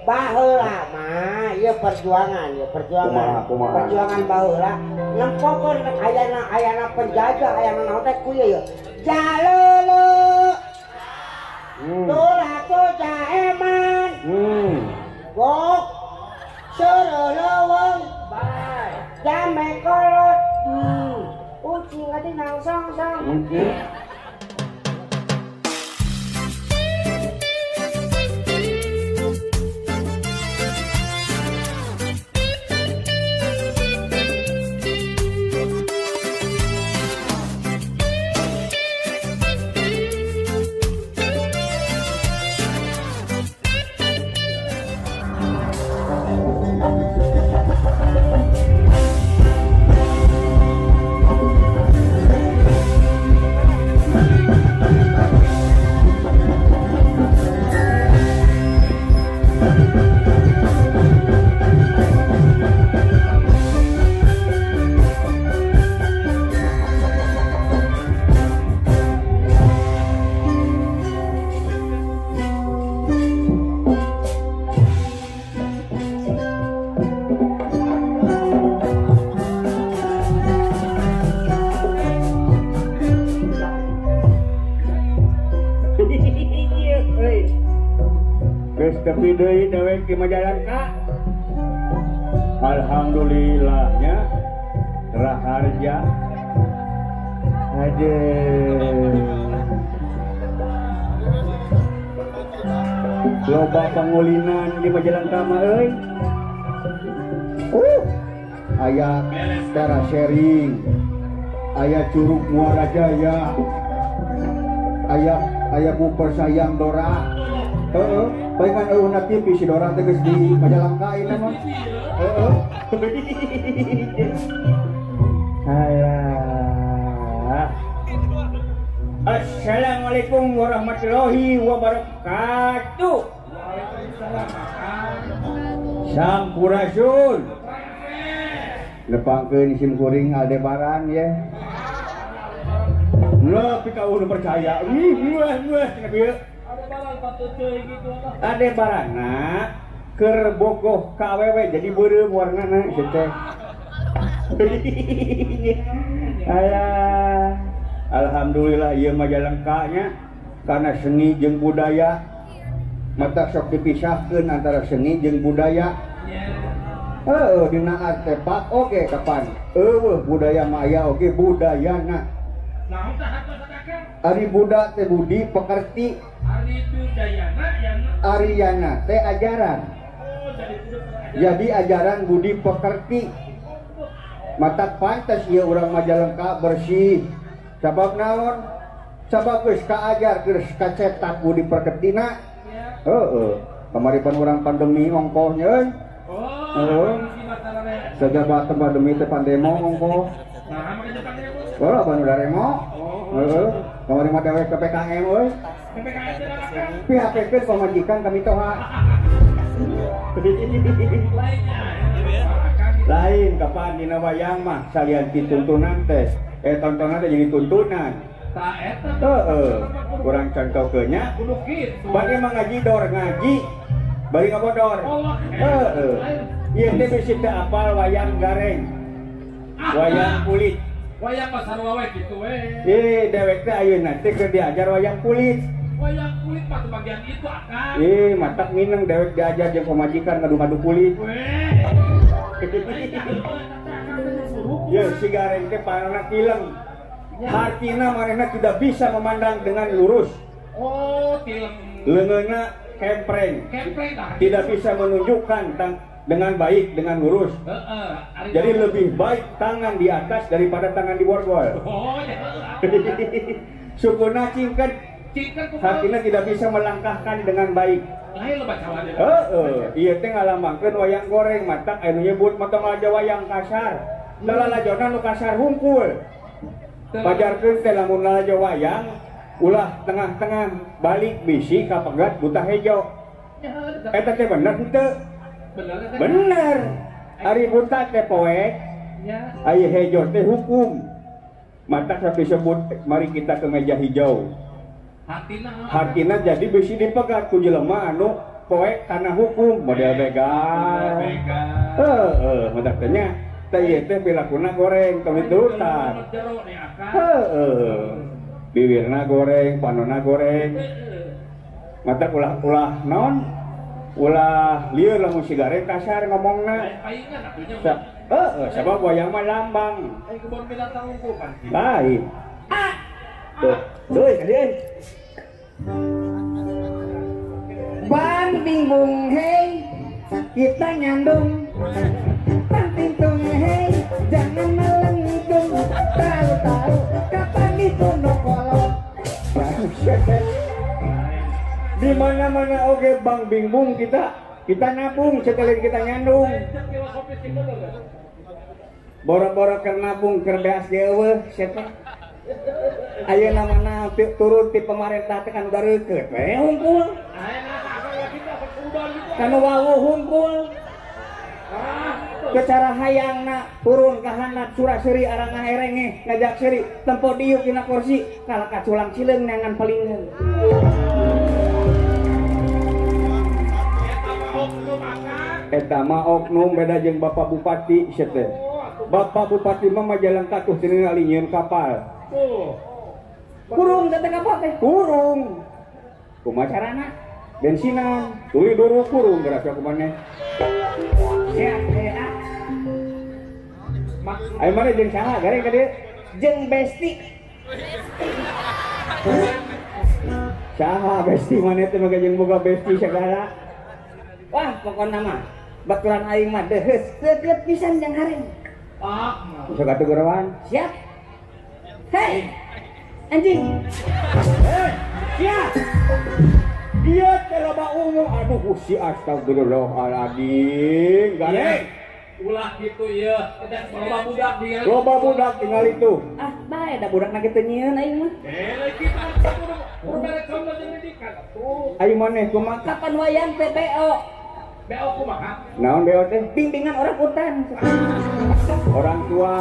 Baheula mah ieu perjuangan ya, perjuangan. Kumaha? Perjuangan baheula nempokeun ayana penjajah ayana naon teh ku ieu ya. Jalele. Tulaku jaeman. Gok seureuleung. Jame kolot. Ucing ati nang song-song. Tepi deui dewek di Majalengka. Alhamdulillahnya raharja. Aduh. Loba pangulinan di Majalengka mah euy. Aya terasering, aya Curug Muara Jaya, aya Buper Sayang Dora. Heeh, palingan eueuh na TV si Dora teh geus di Majalengka ieu mah. Heeh. Alah. Assalamualaikum warahmatullahi wabarakatuh. Waalaikumsalam. Sampurasun. Nepangkeun sim kuring Aldebaran ye. Nepi ka eueuh percaya. Wah wah cenah bieu. Aldebarana keur bogoh ka awewe jadi beureum warnana ieu teh. Alah, alhamdulillah ieu Majalengka nya karena seni jeung budaya. Mata sok dipisahkeun antara seni jeung budaya. Heueuh dina artefak oge kapan? Eueuh budaya mah aya oge budayana. Ari budak teh budi pekerti. Ariana teh ajaran. Jadi ajaran budi pekerti. Mata pantas ieu urang Majalengka bersih. Sabab naon? Sabab geus kaajar geus kacetak budi pekertina. Heeh. Kamari pan urang pandemi ongkoh nya euy. Heeh. Sajaba pandemi teh pandemo ongkoh. Oh, pan udah remo. Heeh. Kamari mah dewek PPKM euy. PHP-keun pamajikan kami toha. Lain kapan dina wayang mah salian ti tuntunan teh. Tontonan teh jadi tuntunan. Ta eta. Heeh. Kurang contohkeun nya. Kudu kitu. Bari mah ngaji dor ngaji. Bari ngabodor. Heeh. Ieu teh bisi teu apal wayang gareng. Wayang kulit. Wayang mah sarua we kitu we. Ih, dewek teh ayeuna teh keur diajar wayang kulit. Wayang kulit mah bagian itu akan. Ih, matak mineng dewek diajar jeung pamajikan ngadu-ngadu kulit. Ya, si gareng teh panona tileng. Hartina manehna tidak bisa memandang dengan lurus. Oh, tileng. Leungeunna kempreng. Kempreng tah. Tidak bisa menunjukkan dengan baik, dengan lurus. Jadi lebih baik tangan di atas daripada tangan di borgol. Oh, ya. Sukuna cingket, hatinya tidak bisa melangkahkan dengan baik. Heeh, ieu teh ngalamangkeun wayang goreng matak anu nyebut motong aja wayang kasar. Lalajona nu kasar hungkul. Pajarkeun teh lamun lalajo wayang ulah tengah-tengah balik bisi kapegat buta hejo. Eta teh bener henteu? Bener. Ari buta teh poek, ari hejo teh hukum. Mata sampai disebut mari kita ke meja hijau. Hartina jadi besi dipegat ku jelema anu poe karena hukum model begal. Heeh, matak teh nya teh ieu teh pilakuna goreng tong diturutan. Heeh. Bibirna goreng, panonna goreng. Matak ulah-ulah naon? Ulah lieur lamun si gareng kasar ngomongna. Heeh, sabab wayang mah lambang. Kebon binatang unggul pan. Lain. Ah. Tuh, duh ka dieu. Bang bingung hei, kita nyandung. Pantintung hei, jangan melengkung. Tahu-tahu kapan dibunuh kolot. Di mana-mana oke bang bingung kita nabung sekali kita nyandung. Boro-boro keur nabung keur beas ge eueuh siapa? Ayeuna mana turun ti pemerintah teh kan udah reukeut we hungkul. Kanu wawuh hungkul. Secara hayangna turun ka handap sura-seri arang ngaherenge ngajak seuri tempo diuk dina kursi kalah ka culang cileung neangan palingkeun. Eta mah oknum beda jeung Bapak Bupati sia teh. Bapak Bupati mah majalang katuh teu ningali nyieun kapal. Kurung teh kapal teh kurung. Kumaha carana? Bensinan, tuluy duru kurung geura kumaneh. Siap teh ah. Ayo mana jeung saha gareng ka dieu? Jeung besti. Saha besti maneh teh mah jeung boga besti sagala. Wah, pokona mah baturan aing mah deheus teu pisan jeung hareng. Ah, bisa katu gerawan. Siap. Hei. Anjing. Hei, siap. Dia teh loba umum aduh si astagfirullahaladzim. Gareng. Ulah gitu ieu. Loba budak tinggal. Loba budak tinggal itu. Ah, bae da budakna kitu nyieun aing mah. Eh, kita kudu merek contoh jeung didikan atuh. Ayo maneh kumaha? Kapan wayang teh BO? BO kumaha? Naon BO teh? Bimbingan orang utan. Orang tua.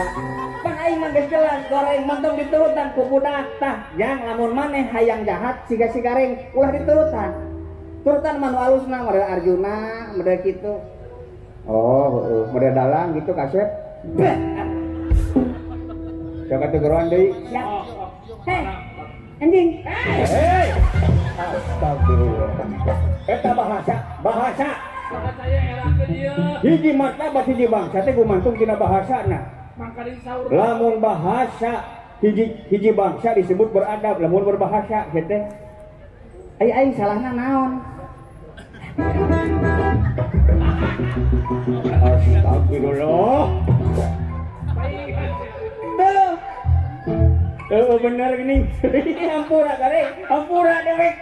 Pan aing mah geus jelas goreng montong diturutan ku budak tah. Jang lamun maneh hayang jahat siga si gareng ulah diturutan. Turutan mah nu alusna model Arjuna, model kitu. Oh, heeh, model dalang gitu kasep. Beh. Siapa teh geroan deui? Siap. Hei. Anjing. Hei. Astagfirullah. Eta bahasa, bahasa. Bahasa erakeun ieu. Hiji martabat hiji bangsa teh gumantung tina bahasana. Lamun bahasa hiji hiji bangsa disebut beradab, lamun berbahasa kieu teh. Ai aing salahna naon? Astagfirullah. Tuh. Oh bener gini. Hampura kare, hampura dewek.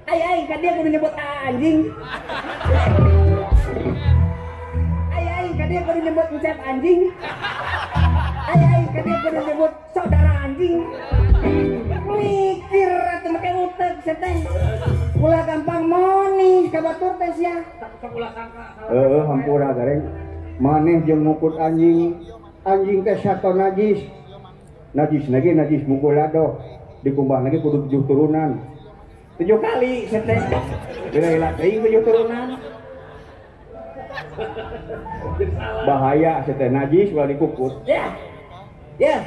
Ai aing ka dia kudu nyebut anjing. Ai aing ka dia kudu nyebut encep anjing. Ai aing ka dia kudu nyebut saudara anjing. Mikir atuh make utek sia teh. Ulah gampang moni ka batur teh sia. Ulah sangka. Heeh, hampura gareng. Maneh jeung ngukut anjing. Anjing teh sato najis. Najis lagi najis mukul adoh. Dikumbah lagi kudu 7 turunan. 7 kali sia teh. Lila-lila teuing 7 turunan. Bahaya sia teh najis ulah dikukut. Ya. Ya.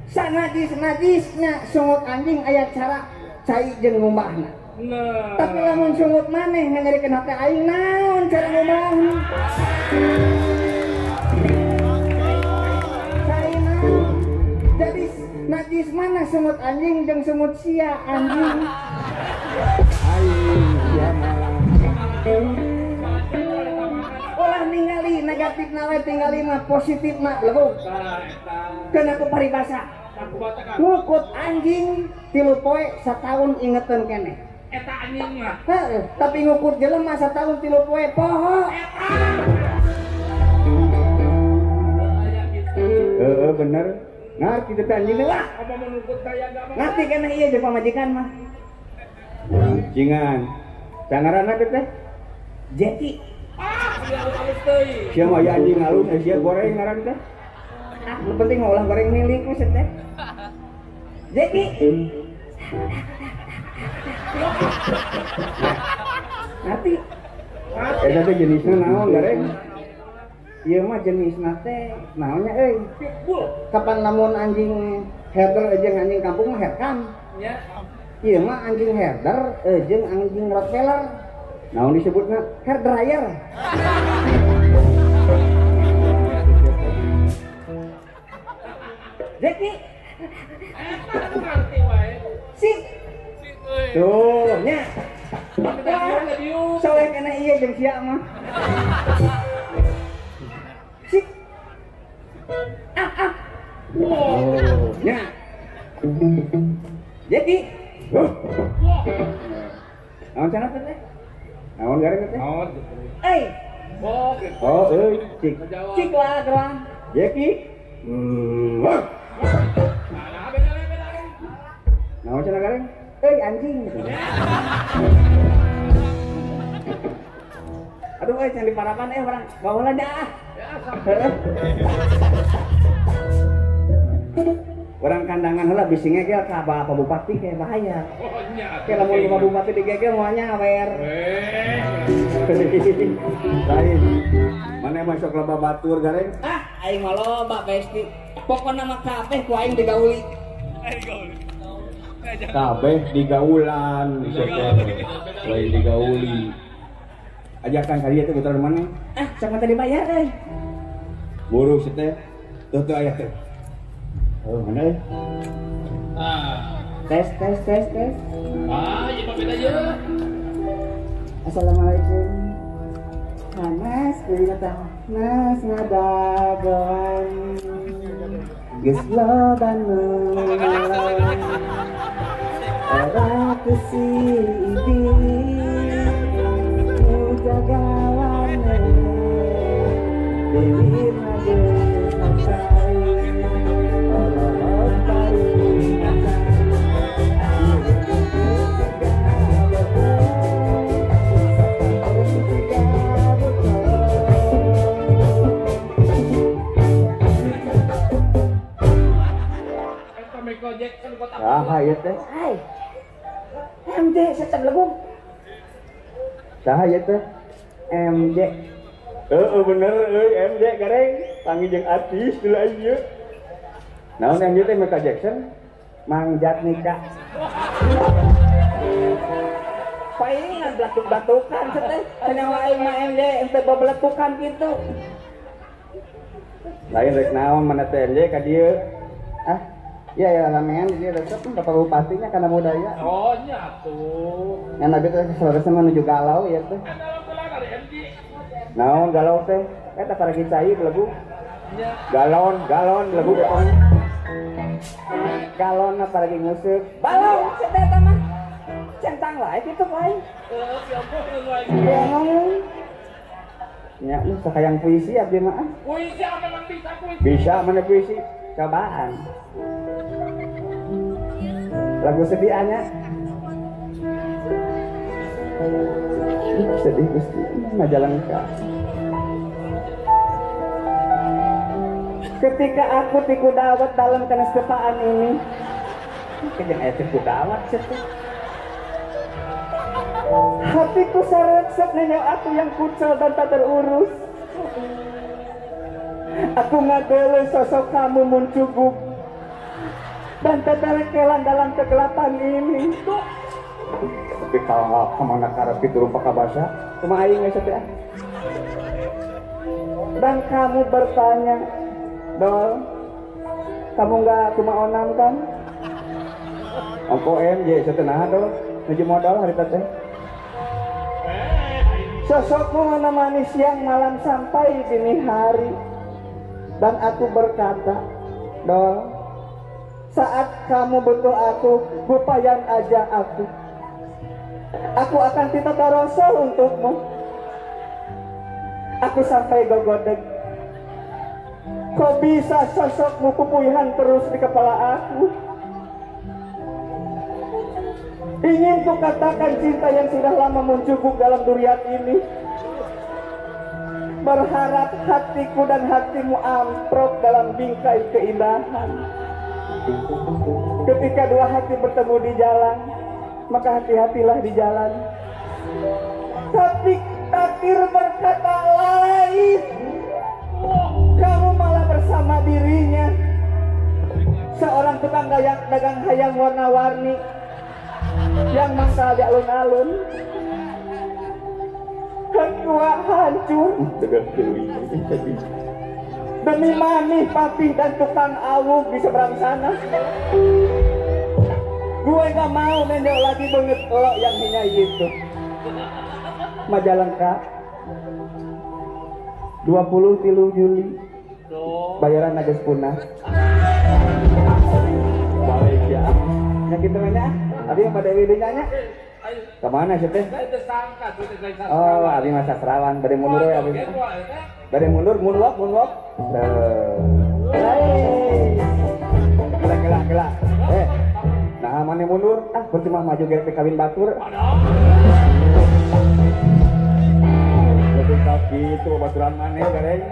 Sanajis-najisna sungut anjing aya cara cai jeung ngumbahna. Nah. Tapi lamun sungut maneh nganyerikeun hate aing naon cara ngumbahna? Cai naon? Jadi najis mana sungut anjing jeung sungut sia anjing? Aing sia mah. Ulah ningali negatifna we tingali mah positifna lebung. Keuna ku paribasa. Ngukut anjing 3 poe sataun ingeteun keneh. Eta anjing mah. Heeh, tapi ngukur jelema sataun 3 poe poho. Eta. Heeh bener. Ngarti teh anjing teh lah. Apa menukut kaya gak mah. Ngarti keneh ieu jeung pamajikan mah. Cingan. Cangaranna teh teh? Jeki. Ah, alus teuing. Sia mah aya anjing alus, sia goreng ngaran teh. Ah, nu penting mah ulah goreng milik we teh. Jeki. Ngerti? Eta teh jenisna naon gareng? Ieu mah jenisna teh naonnya euy? Pitbull. Kapan lamun anjing herder jeung anjing kampung mah herkam. Nya. Ieu mah anjing herder jeung anjing Rottweiler. Naon disebutna? Hair dryer. Jeki. Eta ngerti wae. Sip. Sip euy. Tuh nya. Soleh kena iya jeung sia mah. Sip. Ah ah. Oh, nya. Jeki. Naon cenah teh? Naon gareng teh? Naon? Euy. Oh, oh euy, cik. Cik lah geran. Jeki. Nah, beda. Naon cenah gareng? Euy anjing. Aduh euy can diparapan urang bawa dah. Ya, sampai. Orang kandangan heula bisi ngegel ka Bapak Bupati kayak bahaya. Oh nya. Kayak lamun Bapak Bupati digegel moal nyawer. Lain. Mana masuk loba batur gareng? Ah, aing mah loba besti. Pokona mah kabeh ku aing digauli. Kabeh digaulan lain digauli. Ajakan ka dieu teh putra mana? Ah, sok mah teh dibayar euy. Buru sih teh. Tuh tuh aya teh. Oh, mana ya? Ah. Tes tes tes tes. Ah, ieu mah beda ye. Assalamualaikum. Panas kuring teh. Nas ngadagoan. Geus loba nu. Ora ku si idi. Nu jagawane. Dewi mah Saha ieu teh? Hai. MJ secep legung. Saha ieu teh? MJ. Heeh bener euy MJ gareng. Panggih jeung artis dulu ieu. Naon MJ teh Michael Jackson? Mang Jatnika. Palingan belatuk-batukan teh. Cenah aing mah MJ ente babelatukan kitu. Lain rek naon mana teh MJ ka dieu? Ah. Iya ya ramean di dia resep Bapak Bupatinya karena budaya. Oh nya atuh. Yang nabi teh seharusnya menuju galau ya teh. Naon galau teh? Eta paragi cai belegu. Galon, galon belegu pokoknya. Galon apalagi nguseup. Balong teh eta mah. Centang wae kitu wae. Heeh, siapa wae. Nya nu sakayang puisi abdi mah. Puisi apa memang bisa puisi? Bisa mana puisi? Cobaan. Lagu sedih anya. Sedih Gusti ngajalanka. Ketika aku tiku dawet dalam kenestepaan ini. Kejeng aya tiku dawet cenah. Hatiku seret-set nenek aku yang kucel dan tak terurus. Aku ngadele sosok kamu muncuguk dan teterekelan dalam kegelapan ini. Tapi kalau kemana karep itu rupa kabasa, cuma aing geus teh. Dan kamu bertanya, Dol, kamu nggak kumaonan kan? Ongko MJ setenah Dol, nuju modal hari teh. Sosokmu menemani siang malam sampai dini hari. Dan aku berkata, Dol, saat kamu butuh aku, gupayan aja aku. Aku akan titata rasa untukmu. Aku sampai gogodeg. Kok bisa sosokmu pupuihan terus di kepala aku? Ingin ku katakan cinta yang sudah lama mencubuk dalam durian ini. Berharap hatiku dan hatimu amprok dalam bingkai keindahan. Ketika dua hati bertemu di jalan, maka hati-hatilah di jalan. Tapi takdir berkata lain. Kamu malah bersama dirinya. Seorang tukang dagang hayam warna-warni yang mangkal di alun-alun. Kedua hancur demi mami, papi, dan tukang awug di seberang sana. Gue gak mau nendok lagi banget lo yang hina gitu. Majalengka 23 Juli bayaran nagas punah. Balik ya. Yang kita nanya, abi yang pada Dewi nanya. Kemana sih teh? Oh, abi mah sastrawan, bade mundur we abi. Bade mundur, moonwalk, moonwalk. Hei. Kela kela kela. Eh. Nah, mana mundur? Ah, percuma maju ge kawin batur. Lebih kaki itu baturan maneh gareng.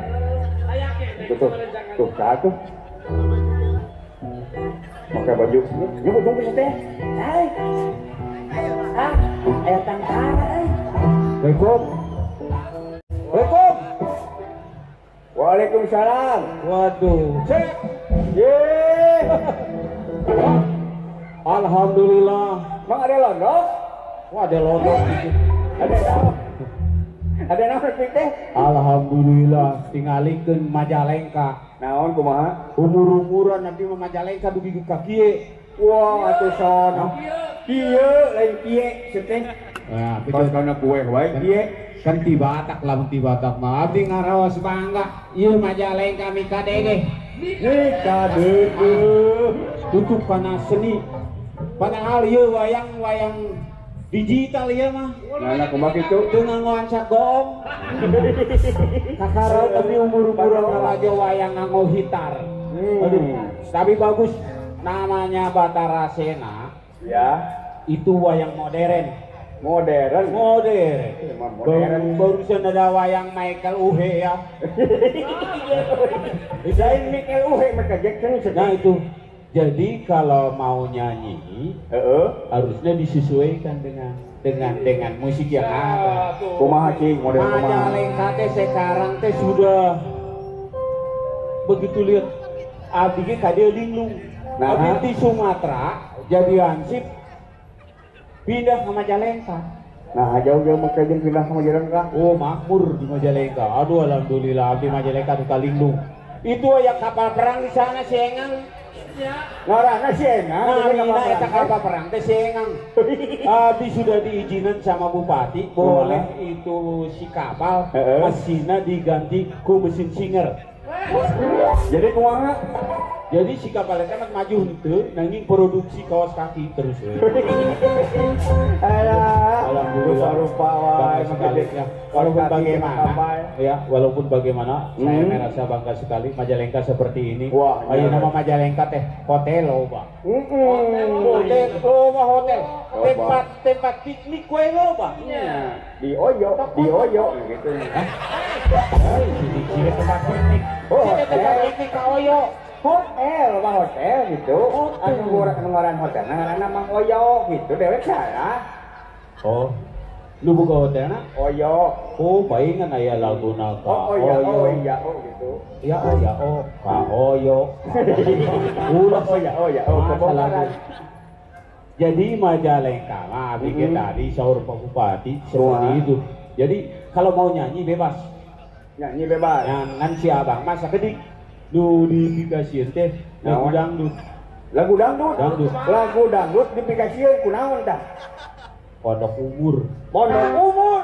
Tuh tuh, tuh satu. Pakai baju. Nyebut dong teh. Hai. Ah, aya tangkara euy. Waalaikum. Waalaikum. Waalaikumsalam. Waduh. Cek. Ye. Alhamdulillah. Mang ada londok? Wah, ada londok gitu. Ada naon? Ada naon teh? Alhamdulillah tingalikeun Majalengka. Naon kumaha? Umur-umuran nanti mah Majalengka dugi ka kieu. Wah, atuh sono. Kieu lain kieu sih teh. Nah, kan kana kue wae kieu. Kan ti Batak lamun ti Batak mah abdi ngaraos bangga. Ieu Majalengka mikadege. Mikadege. Tutup kana seni. Padahal ieu wayang-wayang digital ieu mah. Nah, kumaha kitu? Teu nganggoan sagoong. Kakara tapi umur-umuran ngalajo wayang nganggo hitar. Aduh, tapi bagus. Namanya Batara Sena. Ya, itu wayang modern. Modern. Modern. Modern. Barusan ada wayang Michael Uhe ya. Lain Michael Uhe, Michael Jackson. Nah itu. Jadi kalau mau nyanyi, harusnya disesuaikan dengan musik yang ada. Kumaha cing model kumaha. Majalengka teh sekarang teh sudah begitu lihat abdi ge ka dieu linglung. Nah, abdi di Sumatera jadi hansip pindah ke Majalengka. Nah, jauh-jauh make jeung pindah ke Majalengka. Oh, makmur di Majalengka. Aduh, alhamdulillah abdi Majalengka duka linglung. Itu aya kapal perang di sana si Engang. Ngarana si Engang. Nah, eta kapal perang teh si Engang. Abdi sudah diizinan sama bupati, boleh itu si kapal mesinnya diganti ku mesin Singer. Jadi kumaha? Jadi si kapal eta mah maju henteu nanging produksi kaos kaki terus. Alah, alhamdulillah rupa wae sekali ya. Walaupun bagaimana ya, walaupun bagaimana saya merasa bangga sekali Majalengka seperti ini. Wah, ayo nama Majalengka teh hotel loba. Hotel loba hotel. Tempat piknik we loba. Di Oyo, di Oyo gitu. Hah? Sini tempat piknik. Sini tempat piknik ka Oyo. Hotel, mah hotel gitu. Anu ngaran hotel, ngaranna Mang Oyo gitu dewek salah. Oh. Lu buka hotelna? Oyo. Oh, palingan aya laguna ka. Oh, iya, oh iya, oh gitu. Ya, ya, oh, ka Oyo. Ulah oh ya, oh ya, oh kebongkaran. Jadi Majalengka mah abdi ge tadi sahur Pak Bupati seperti itu. Jadi kalau mau nyanyi bebas. Nyanyi bebas. Ngan si abang mah sakedik. Nu dipikasieun teh lagu dangdut. Lagu dangdut? Dangdut. Lagu dangdut dipikasieun kunaon tah? Pondok Umur. Pondok Umur.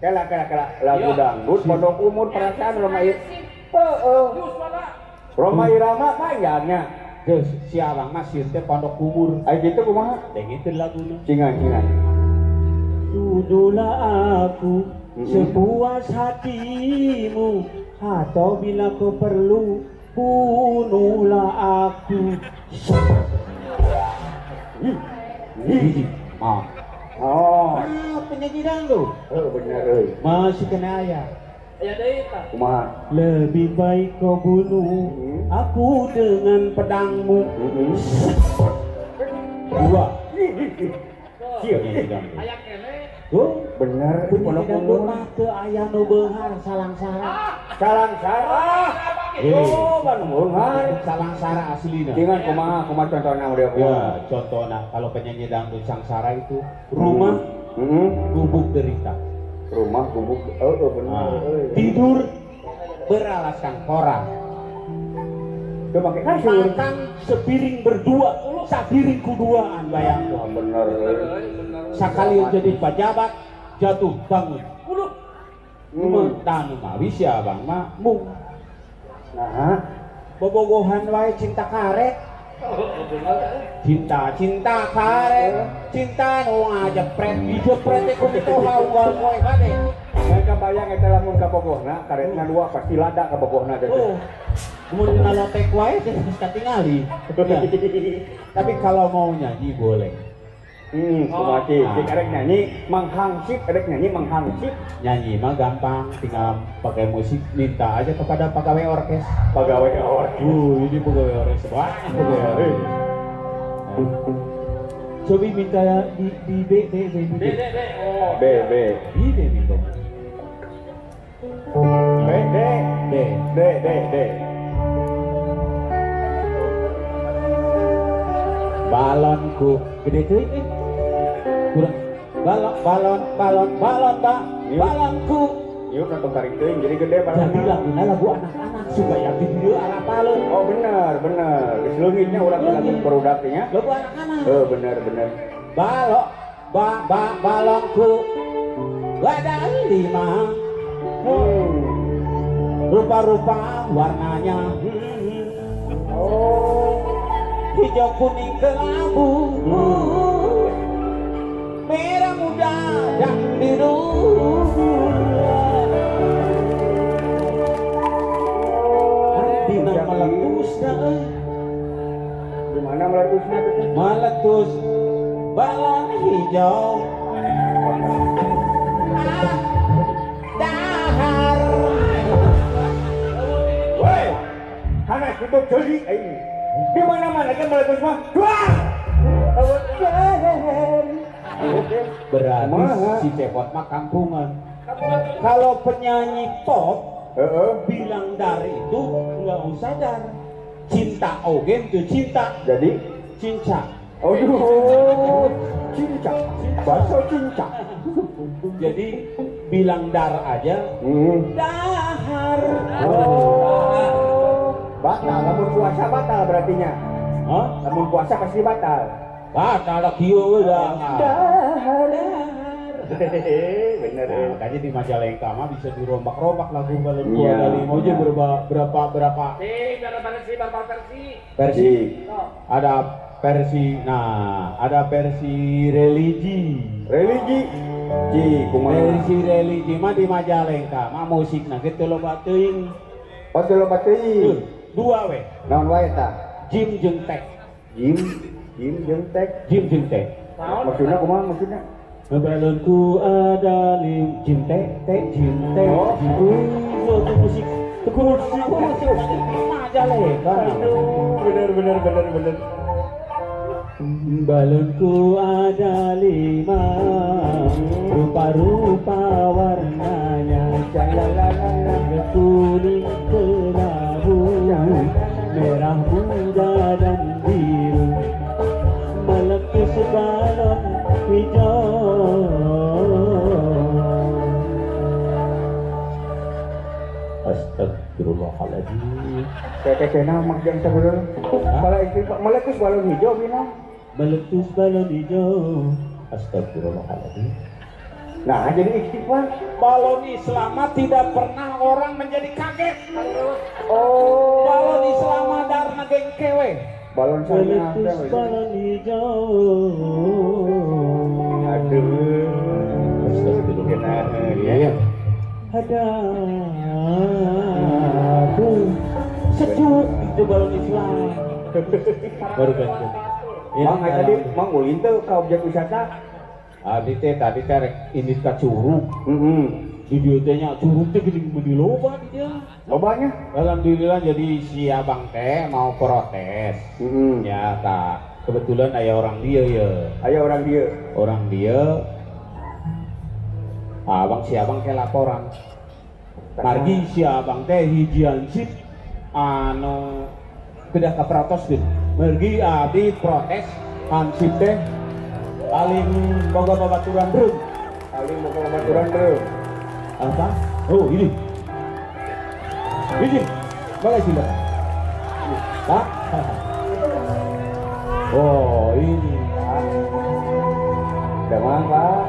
Kela kela kela lagu dangdut Pondok Umur perasaan Roma Heeh. Roma Irama panjangnya. Geus si abang mah sieun teh Pondok Umur. Ai kitu kumaha? Dengekeun laguna. Cingan-cingan. Tuduhlah aku sepuas hatimu, atau bila kau perlu bunuhlah aku. Oh, penyanyi dangdut. Oh, bener euy. Masih kena aya. Aya deui tah. Kumaha? Lebih baik kau bunuh aku dengan pedangmu. Dua. Kieu. Aya keneh. Tuh. Bener, penyanyi dangdut mah teu aya nu beunghar salangsara. Salangsara. Oh, nu beunghar salangsara aslina. Dengan kumaha kumaha contohna udah kumaha? Ya, contohna kalau penyanyi dangdut sangsara itu rumah gubuk derita. Rumah gubuk, oh bener. Tidur beralaskan koran. Pakai kasur. Makan sepiring berdua, sapiring kuduaan bayang. Bener. Sekali jadi pejabat jatuh bangun. Tanu mawi si abang mah mung. Nah, bobogohan wae cinta karet. Cinta cinta karet, cinta nu ngajepret, dijepret teh ku mitoha unggal poe kade. Mereka bayang eta lamun kabogohna, karetna dua pasti lada kabogohna teh. Oh. Mun ngalotek wae teh geus katingali. Tapi kalau mau nyanyi boleh. Kumaha cik erek nyanyi manghangsip, erek nyanyi manghangsip. Nyanyi mah gampang, tinggal pakai musik, minta aja kepada pegawai orkes. Pegawai orkes. Ini pegawai orkes. Wah, pegawai orkes. Coba minta di B B B B D D D. Oh. B B. Di B minta. B D D D D D. Balonku gede teuing. Kurang balon balon balon balon ba balonku. Yuk nonton tarik teuing jadi gede balon. Jadi laguna lagu anak-anak supaya di dieu arapaleun. Oh bener bener. Geus leungitnya urang lagu barudak teh nya. Lagu anak-anak. Heuh bener bener. Balok ba ba balonku ada lima. Rupa-rupa warnanya. Oh. Hijau kuning kelabu, merah muda dan biru. Artinya meletus dah. Gimana meletusnya? Meletus balon hijau. Dahar. Woi, hanas itu jeli ini. Di mana-mana kan meletus mah. Dua. Berarti si Cepot mah kampungan. Kalau penyanyi pop bilang dar itu nggak usah dar. Cinta oge itu cinta. Jadi cinca. Aduh, cinca. Bahasa cinca. Jadi bilang dar aja. Dahar. Oh. Batal, lamun puasa batal berartinya. Hah? Lamun puasa pasti batal. Batal lah kieu dah. Dahar. Bener. Nah, makanya di Majalengka mah bisa dirombak-rombak lagu balon gua dari mau aja berapa berapa versi. Versi. Ada versi, nah, ada versi religi. Religi. Ci, kumaha? Versi religi mah di Majalengka mah musikna ge teu loba teuing. Oh, teu loba teuing. Dua we. Naon wae tah? Jim jeung tek. Jim, jim jeung tek. Jim jeung tek. Maksudna kumaha maksudna? Balonku ada lim jim tek tek jim tek. Oh, itu musik. Musik Majalengka. Bener bener bener bener. Balonku ada lima, rupa-rupa warnanya, kuning kelabu, merah muda dan biru, meletus balon hijau. Astagfirullahaladzim. Kayak mak jang sabudul. Meletus balon hijau bilang. Meletus balon hijau. Astagfirullahaladzim. Nah, jadi istighfar. Balon Islam tidak pernah orang menjadi kaget. Oh. Balon Islam darna gengkewe. Balon syariah. Meletus balon hijau. Aduh. Astagfirullahaladzim. Ada. Aduh. Sejuk itu balon Islam. Baru ganti. Mang tadi mang ulin tuh ke objek wisata. Abi teh tadi teh rek indit ka curug. Di dieu teh nya curug teh geuning meuni loba di dieu. Lobanya? Alhamdulillah jadi si abang teh mau protes. Ya tak kebetulan aya orang dieu ye. Aya orang dieu. Orang dieu Abang si abang ke laporan. Margi si abang teh hiji hansip anu kedah kaprotes gitu. Margi abdi protes hansip teh paling boga babaturan reum. Paling boga babaturan reum. Apa? Oh, ini. Ini. Boleh sila. Pak. Oh, ini. Jangan, Pak.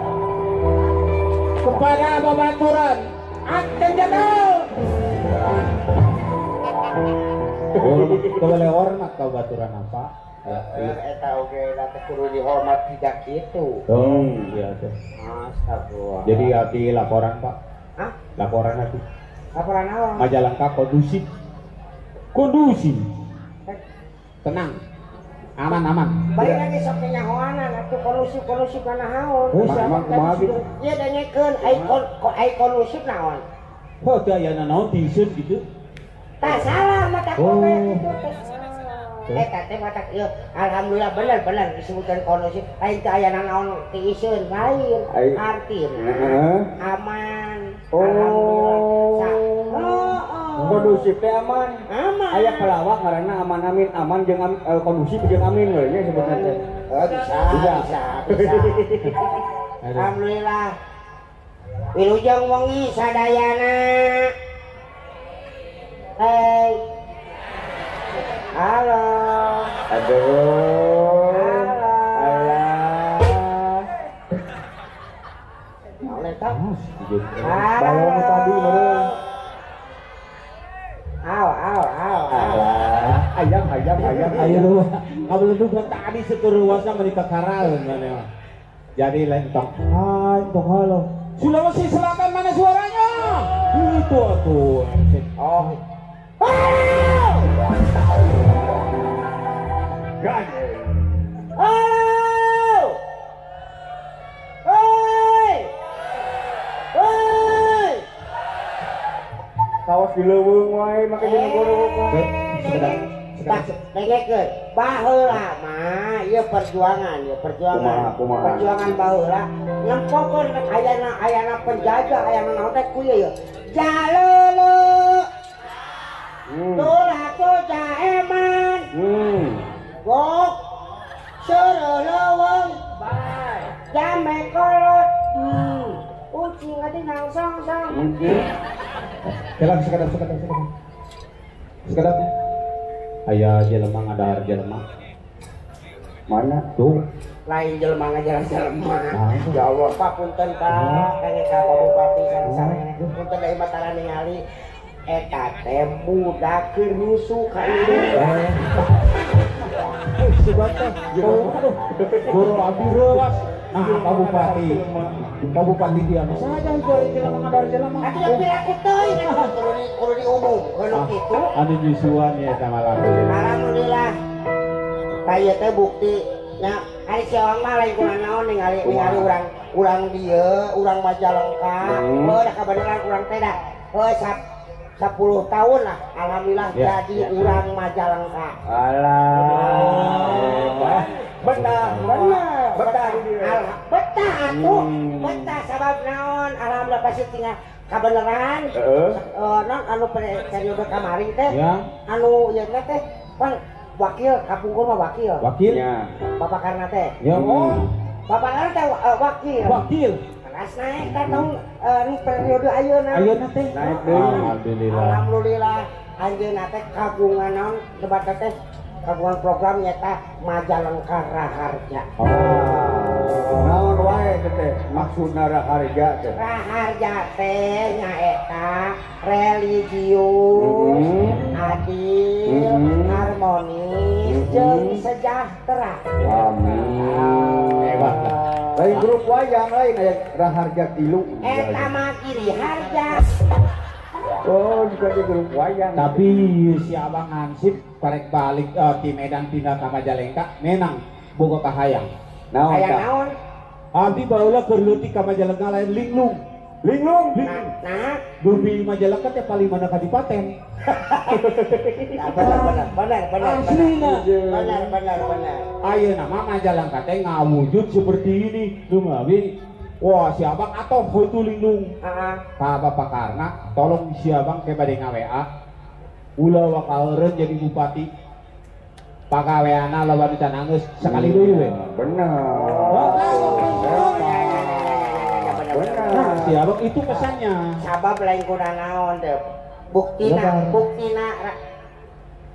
Kepada babaturan akan jatuh. Oh, boleh hormat kau baturan apa? Eta oge da teh kudu dihormat tidak kitu. Oh, iya teh. Astagfirullah. Jadi abdi laporan, Pak. Hah? Laporan abdi. Laporan naon? Majalengka kondusif. Kondusif. Tenang. Aman-aman. Balik lagi sok nyahoanan atuh kondusif-kondusif kana naon. Oh, siapa kumaha gitu? Ieu dengekeun ai kondusif naon? Oh, teu aya naon tiiseun gitu. Tah salah mata kowe kitu teh. Eta teh mata ieu alhamdulillah bener-bener disebutkan kondusif. Lain teu aya naon tiiseun lain. Artina aman. Oh. Kondusif teh aman. Aman. Aya pelawak ngaranna aman amin, aman jeung kondusif jeung amin we nya sebutna teh. Oh, bisa. Alhamdulillah. Wilujeng wengi sadayana. Hei. Halo. Aduh. Halo. Alah. Naon eta? Balong tadi meureun. Aw, aw, aw, aw. Ayam, ayam, ayam. Ayo lu. Kabelum tadi seturuasna meuni kakaraeun maneh mah. Jadi lentong. Hai, tong halo. Sulawesi Selatan mana suaranya? Itu atuh. Oh. Gan. Halo. Hei. Hei. Kawas di leuweung wae make dina gorowok wae. Tah, dengekeun. Baheula mah ieu perjuangan, ieu perjuangan. Kumaha, kumaha. Perjuangan baheula nempokeun ayana penjajah, ayana naon teh ku ieu. Jalele. Tulah tu jaeman. Gok. Seureuh leuweung. Bae. Jame kolot. Ucing ati nang song-song. Kelang sekedap. Sekedap. Aya jelema ngadahar jelema. Mana tuh? Lain jelema ngajaran jelema. Ya Allah, Pak punten Pak, kangge ka Pak Bupati sareng-sareng. Punten deui mah tara ningali eta teh budak keur rusuh ka ieu. Sugan teh. Aduh, guru abdi reuas. Nah, Pak Bupati. Pak Bupati diam saja itu jelema ngadahar jelema. Atuh yang piraku teuing kudu diumumkeun nu kitu. Anu nyusuan ya sama lagu. Alhamdulillah. Tah ieu teh bukti nya ari si Awang mah lain kunaon ningali ningali urang dieu, urang Majalengka. Heuh da kabeneran urang teh da. Heuh 10 tahun lah alhamdulillah ya, jadi ya. Urang Majalengka. Alah. Betah, bener. Betah. Betah atuh. Betah sabab naon? Alhamdulillah pasti tinggal kabeneran. Heeh. Non anu periode kamari teh. Ya. Anu ieu teh pan wakil kapungkur mah wakil. Wakil? Ya. Bapak Karna teh. Ya. Oh. Bapak Karna teh wakil. Wakil. Keras naik teh tahun nu periode ayeuna. Ayeuna teh. Naik deui. Alhamdulillah. Alhamdulillah anjeunna teh kagungan naon debat teh kagungan program nyata Majalengka Raharja. Oh. Naon wae teh maksudna Raharja teh? Raharja teh nyaeta religius, adil, harmonis, jeung sejahtera. Amin. Hebat lah. Lain grup wayang lain aya Raharja tilu. Eta mah Giri Harja. Oh, juga di grup wayang. Tapi si Abang Hansip karek balik di Medan pindah ke Majalengka, menang boga kahayang. Naon Hayang naon? Abdi baheula keur leutik ka Majalengka lain linglung. Linglung. Nah, dupi Majalengka teh paling mana kadipaten. Benar. Aslina. Benar. Ayeuna mah Majalengka teh ngawujud seperti ini. Lumawi Wah, si abang atau foto lindung. Heeh. Ka Bapak Karna, tolong si abang ke bade nga-WA. Ulah wakaureun jadi bupati. Pagaweana loba nu can anggeus sakali deui we. Bener. Bener. Si abang itu pesannya. Sabab lain kuna naon teh. Buktina, buktina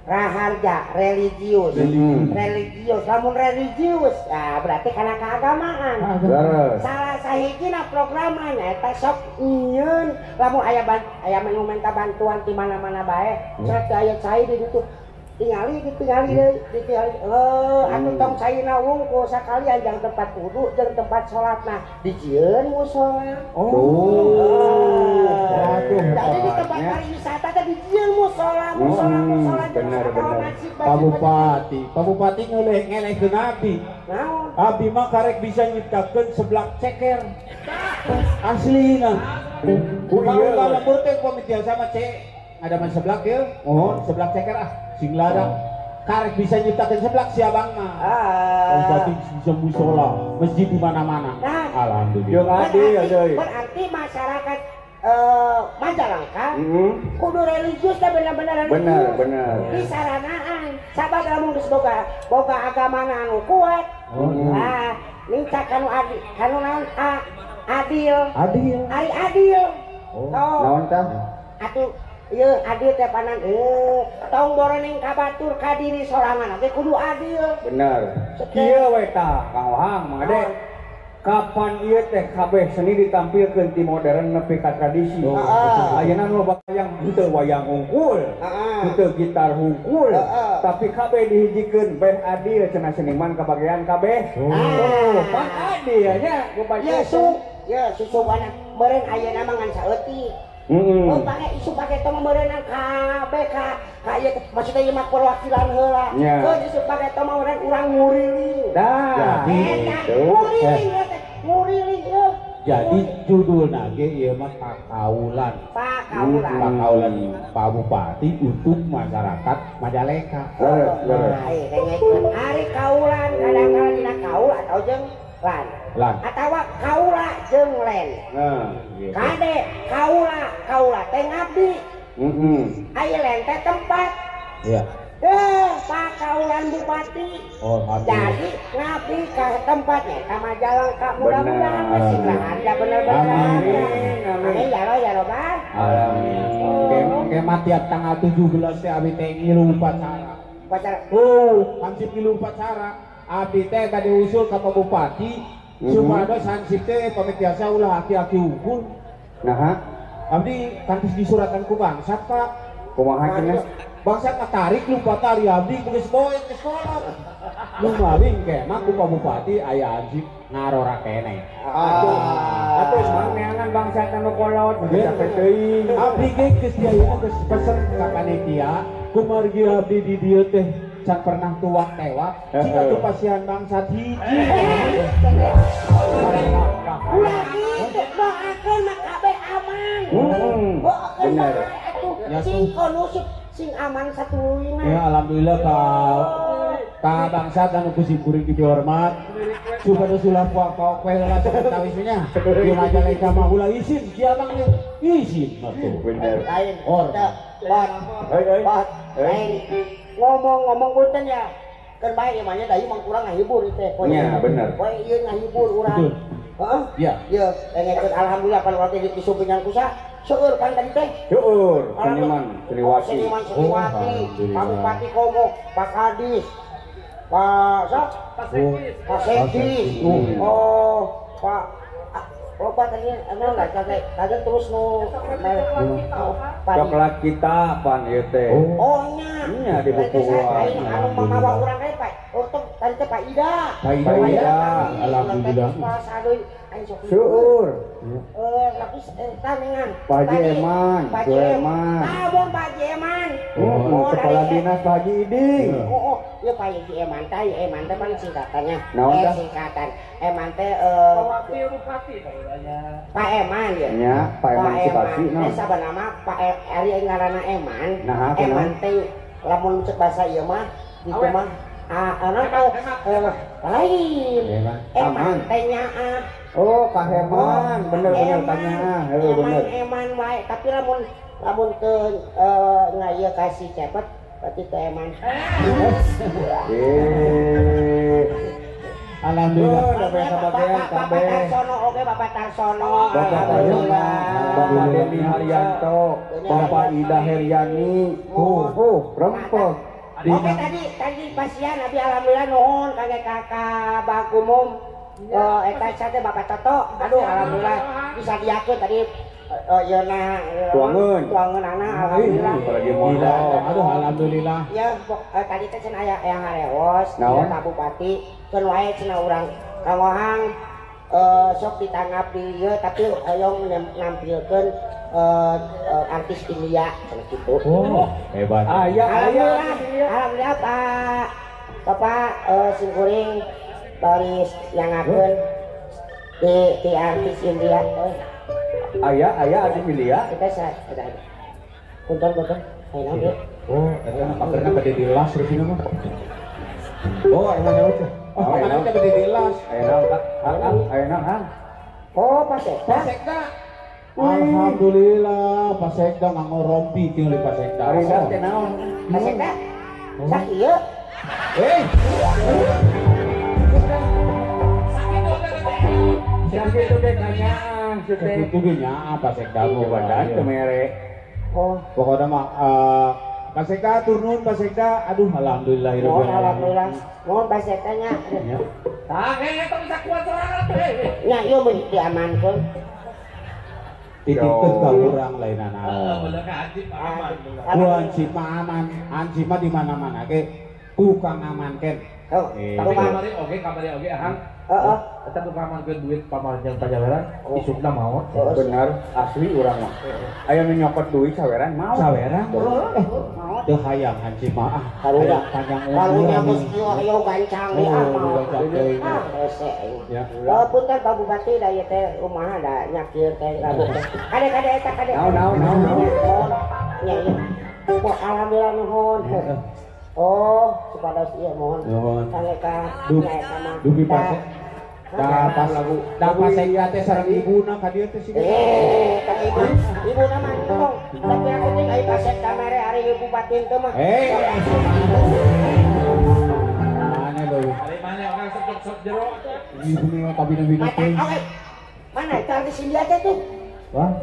raharja religius. Religius, lamun religius, nah berarti karena keagamaan. Salah sahijina programnya eta sok nyieun lamun aya aya nu minta bantuan di mana-mana bae, sok teu aya cai di ditu. Tingali ditingali deui, ditingali atuh tong caina wungkul sakalian jang tempat wudu jeung tempat salatna dijieun musala. Oh. Jadi di tempat pariwisata teh dijieun musala, musala, musala bener bener. Pak Bupati, Pak Bupati ngelehkeun abdi. Naon? Abdi mah karek bisa nyiptakeun seblak ceker. Aslina. Ku ieu lembur teh pamit sama cek. Ada man seblak ya, mohon seblak ceker ah, sing ladang. Karek bisa nyiptakeun seblak si abang mah. Bupati bisa musola, masjid di mana-mana. Nah, alhamdulillah. Berarti, berarti masyarakat Majalengka kudu religius teh bener-bener religius. Bener, bener. Di saranaan, sabab lamun geus boga boga agamana anu kuat. Nah, minta kanu adil, kanu naon adil. Adil. Ari adil. Oh. Naon tah? Atuh ieu adil teh panan tong boroneng ka batur ka diri sorangan oge kudu adil. Bener. Kieu we tah Kang Ohang Mang Ade. Kapan ieu teh kabeh seni ditampilkeun ti modern nepi ka tradisi. Ayeuna nu wayang henteu wayang hungkul, henteu gitar hungkul, tapi kabeh dihijikeun beh adil cenah seniman kabagean kabeh. Oh, pan adil nya bupati. Ya su, ya susuana meureun ayeuna mah ngan saeutik. Oh, pake isu pake tong meureunang kabeh ka ka ieu maksudna ieu mah perwakilan heula. Keun isu pake tong meureun urang nguriling. Dah. Nguriling teh, nguriling eueuh. Jadi judulna ge ieu mah Pakaulan. Pakaulan. Pakaulan Pak Bupati untuk masyarakat Majalengka. Leres, leres. Nah, ari kaulan kadang-kadang dina kaul atau jeung lan. Lan. Atawa kaula jeung len. Nah, kade kaula, kaula teh ngabdi. Heeh. Aya len teh tempat. Iya. Pakaulan bupati. Oh, jadi ngabdi ka tempatnya ka Majalengka mudah-mudahan masih raharja bener-bener. Amin. Amin ya roh ya robbal. Amin. Ke tiap tanggal 17 teh abi teh ngilu upacara. Upacara. Oh, hansip ngilu upacara. Abdi teh tadi usul ka Pak Bupati supados hansip teh pamit biasa ulah aki-aki unggul. Nah, abdi kantos disuratan ku bangsat, Pak. Kumaha cenah? Bangsat mah tarik lupa tari abdi geus boe ke sekolah. Nu maling ke mah ku Pak Bupati aya hansip ngarora keneh. Atuh, atuh mang neangan bangsat anu kolot capek teuing. Abdi ge geus diayeuna geus pesen ka panitia kumargi abdi di dieu teh can pernah tuak tewak jika tuh pasian bangsat hiji. Ulah kitu doakeun mah kabeh aman. Bener. Sing kondusif, sing aman satuluyna. Ya alhamdulillah ka bangsat anu ku simkuring dihormat. Supados ulah puak-puak we heula sakawis nya. Di Majalengka mah ulah isin si abang ge. Isin mah tuh. Bener. Lain. Bot. Bot. Lain. Ngomong-ngomong punten ya. Kan bae ieu mah nya da ieu mah kurang ngahibur ieu teh. Nya bener. Poe ieu ngahibur urang. Heeh. Iya. Ieu dengekeun alhamdulillah pan urang teh disumpingan ku sa. Seueur pan tadi teh. Seueur seniman, seniwati. Seniman seniwati, Pak Bupati Komo, Pak Kadis, Pak sa? Pak Sekdis. Oh, Pak loba tadi anu lah tadi terus nu coklat kita pan ieu teh. Oh nya. Nya di bukuan. Anu mamawa urang teh Pak. Untuk tadi teh Pak Ida. Pak Ida. Alhamdulillah. Seueur. Lapis taningan. Pak Haji Eman, Pak Eman. Abon Pak Haji Eman. Kepala dinas Pak Haji Iding. Oh, ya Pak Haji Eman teh, Eman teh pan singkatannya. Singkatan. Eman teh wakil bupati Pak Eman ya. Nya, Pak Eman Sibasi no. Teh sabanama Pak Ari ngaranna Eman. Eman teh lamun cek bahasa ieu mah ditu mah lain. Eman teh nyaah. Oh, kaheman, bener-bener tanya. Heuh bener. Eman wae, tapi lamun lamun teu ngaieu kasih cepet berarti teu eman. Alhamdulillah. Oh, udah biasa bagian Bapak Tarsono, oke Bapak Tarsono. Bapak Tarsono, Bapak Deni Haryanto, Bapak Ida Heriani. Oh, rempok. Oke tadi pasian abi alhamdulillah nuhun kage kakak Bakumum. Eta sate Bapak Toto. Aduh alhamdulillah bisa diakeun tadi ieu na tuangeun anak alhamdulillah. Aduh alhamdulillah. Ya tadi teh cenah aya yang harewos Pak Bupati keun wae cenah urang Kang Ohang sok ditanggap di ieu tapi hoyong nampilkeun artis India cenah kitu. Oh, hebat. Aya alhamdulillah Pak Bapak simkuring baris yangakeun di artis India. Aya artis India. Kita ada. Punten punten. Ayeuna ieu. Oh, eta mah pagerna bade dilas rupina mah. Oh, emang nyawa teh. Oh, pagerna teh bade dilas. Ayeuna ayeuna Kang. Oh, Pak Sekda. Pak Sekda. Alhamdulillah, Pak Sekda nganggo rompi tinggal Pak Sekda. Ari teh naon? Pak Sekda. Sak ieu. Eh. Sakitu teh kanyaan, sakitu ge nya Pak Sekda mah badan teu mere. Oh, pokokna mah Pak Sekda turun Pak Sekda, aduh alhamdulillah alamin. Alhamdulillah. Mohon Pak Sekda nya. Tah, eta bisa kuat sorangan teh. Nya ieu mun diamankeun. Titipkeun ka urang lainana. Heeh, bener ka hansip aman. Ku hansip mah aman, hansip mah di mana-mana ge tukang amankeun. Oh, tapi kamari oge ahang. Heeh. Eta tukang amankeun duit pamarjang pajaweran, isukna maot. Bener, asli urang mah. Aya nu nyokot duit saweran maot. Saweran? Teu hayang hansip mah ah. Karunya panjang umur. Karunya geus kieu hayo gancang deui ah maot. Ah, hese. Ya. Oh, punten Pak Bupati da ieu teh kumaha da nya kieu teh rabuk. Kade-kade eta kade. Naon naon. Nya ieu. Alhamdulillah nuhun. Oh, supados ieu mohon. Kangge ka nya eta mah. Dupi Pak. Da pas lagu, da pas Sekda teh sareng ibuna ka dieu teh sih. Ka ibu. Ibuna mah entong. Tapi aku teh ai Pak Sekda mere ari ibu bupati teh mah. Mana lho? Ari mana orang sok-sok jero atuh. Ibu mah kabina-bina teh. Oke. Mana itu artis India teh tuh? Wah.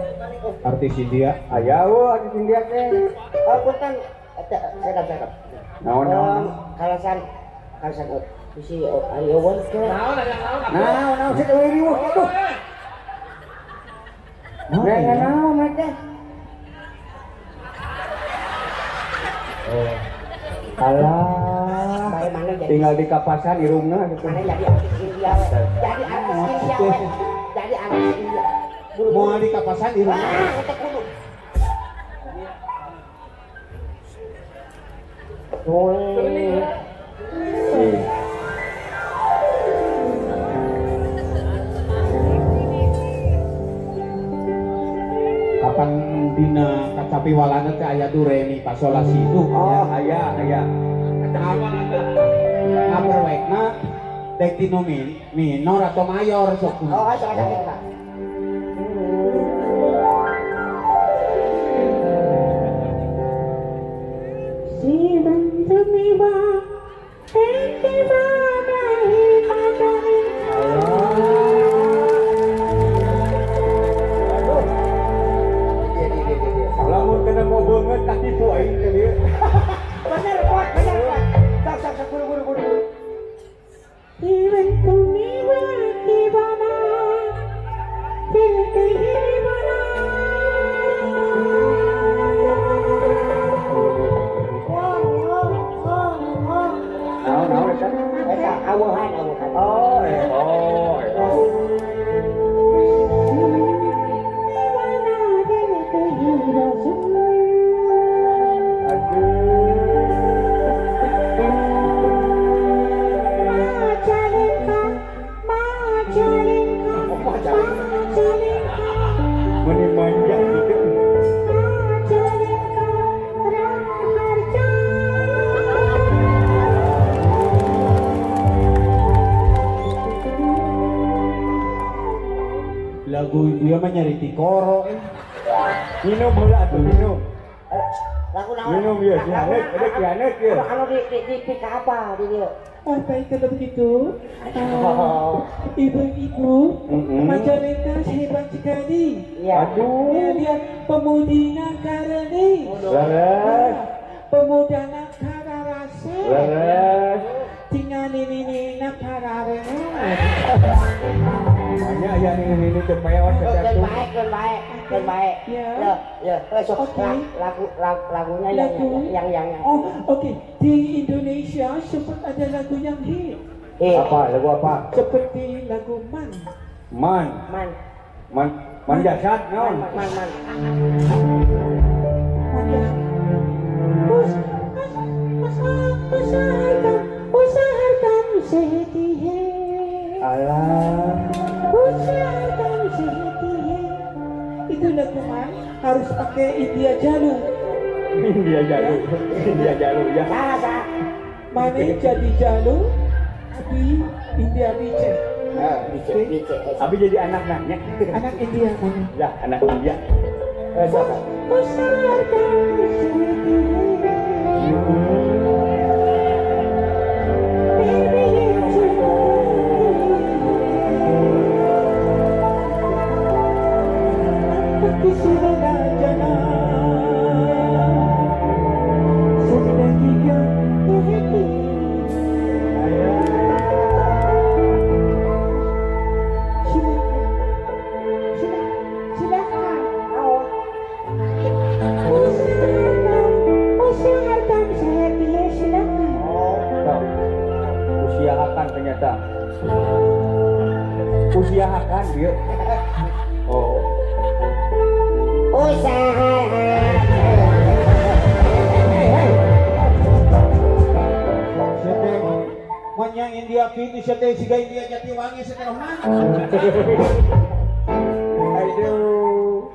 Artis India. Aya eueuh artis India teh. Oh, punten. Cekap. Naon naon? Kalasan bisi ari eueun teh. Naon aya naon? Naon naon sih eueuh riweuh kitu. Naon naon teh? Oh. Alah. Bae mana jadi? Tinggal di kapasan irungna gitu. Mana jadi artis India we. Jadi artis India we. Jadi artis India. Moal di kapasan irungna. Ah, teh kudu. Kapan dina kacapi walanda teh aya do re mi fa sol la si do. Oh, aya aya. Ngaperwekna dek dinu minor atau mayor sok. Oh, sok sok Pak. Lamun kena mau banget tak tipu aing teh dieu. Bener kuat, bener kuat. Sok sok sok buru buru buru. Ieu mah nyari tikoro. Minum heula atuh minum. Lagu naon? Minum ieu si Hanet, ada si Hanet ieu. Anu di pika apa di dieu? Oh, baik kalau begitu. Ibu-ibu, Majalengka hebat sekali. Iya. Aduh. Ya, lihat pemudi Nakarani. Leres. Pemuda Nakararasa. Leres. Tinggal ini Nakararena. Banyak yang ini teu peot Keun bae, keun bae, keun bae. Ya. Ya, sok lagu lagunya yang. Oh, oke. Di Indonesia sempat ada lagu yang hit. Apa? Lagu apa? Seperti lagu Man. Man. Man. Man. Man jasad naon? Man man. Usahakan sehati hai. Alah. Usahakan sehati hai. Itu lagu Man harus pakai India Jalu. India Jalu. India Jalu ya. Salah. Mana jadi Jalu? Abi India Bice. Bice. Abi jadi anak nanya. Anak India mana? Ya, anak India. Usahakan sehati hai. Ternyata usahakan dia. Oh, usaha. Manyang India kini sete siga India Jatiwangi sekarang mana? Aduh.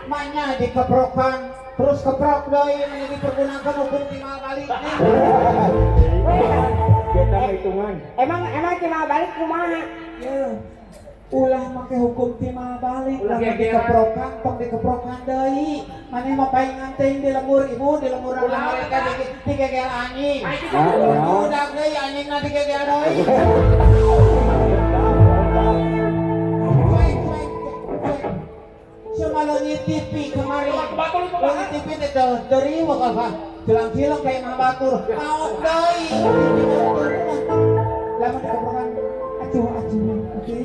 Manya dikeprokan terus keprok doi ini dipergunakan hukum timbal balik nih. Kita hitungan. Emang timbal balik kumaha? Ya. Ulah make hukum timbal balik, ulah dikeprokan tong dikeprokan deui. Maneh mah paingan teuing di lembur ibu, di lembur mereka digegel anjing. Udah deui anjingna digegel deui. Cuma lo TV kemarin, lo TV itu dari wakaf, jelang-jelang kayak mah batur, mau doi, lama dikeprokan, acuh acuh, oke?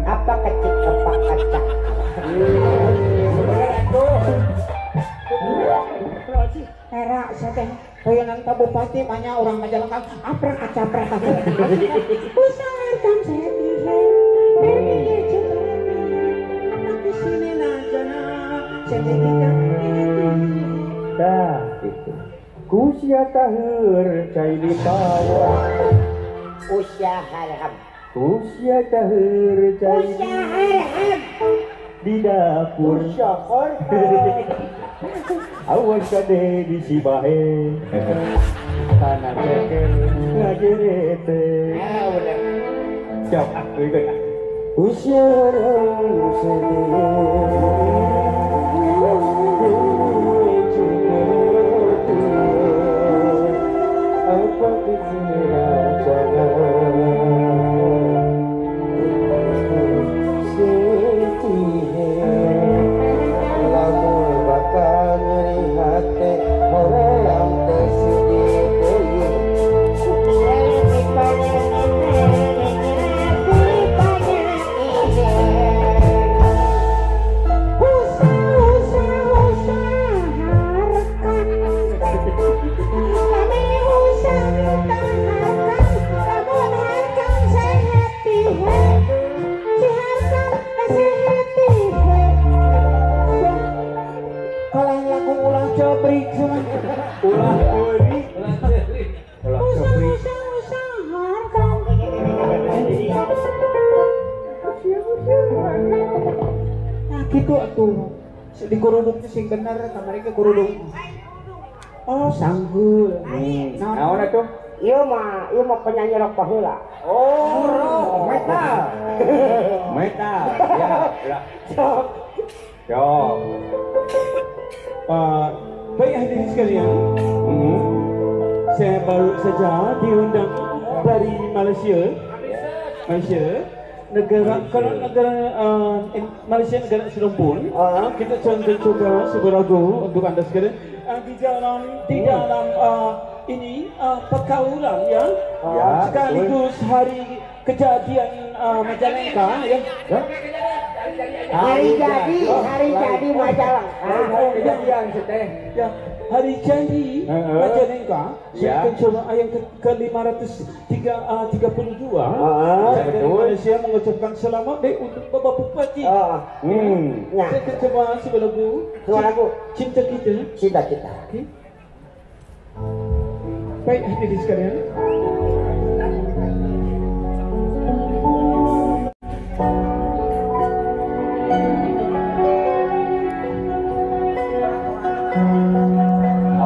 Apa kecil apa kacak? Era saya hoyangan ka bupati banyak orang Majalengka aprak kacaprak. Usahakan saya Dah gitu. Kusia tahur cai di pawon. Usia harham. Usia tahur cai. Usia harham. Di dapur. Usia harham. Awas kade di sibahe. Kana ceker ngajirite. Ah, bener. Jawab ah, tuluy ah. Usiarang sedih apa lamun bakal nyeri hati hoream teh sedih deui. Ulah ceuri, ulah ceuri. Nah gitu atuh. Di kerudung teh sing bener kamari ke kerudung. Oh, sanggul. Naon atuh? Ieu mah penyanyi rock baheula. Oh, rock metal. Metal. Ya, lah. Sok. Sok. Baik hadirin sekalian, saya baru saja diundang dari Malaysia. Malaysia, negara kalau negara Malaysia negara serumpun, kita coba sebuah lagu untuk anda sekalian di dalam ini perkaulan ya, sekaligus hari kejadian Majalengka ya. Hari jadi Majalengka. Kejadian teh. Ya, hari jadi Majalengka. Saya akan coba yang ke 532. Saya dari Malaysia mengucapkan selamat deh untuk Bapak Bupati. Saya akan coba sebuah lagu. Sebuah lagu. Cinta Kita. Cinta Kita. Okay. Baik hadirin sekalian.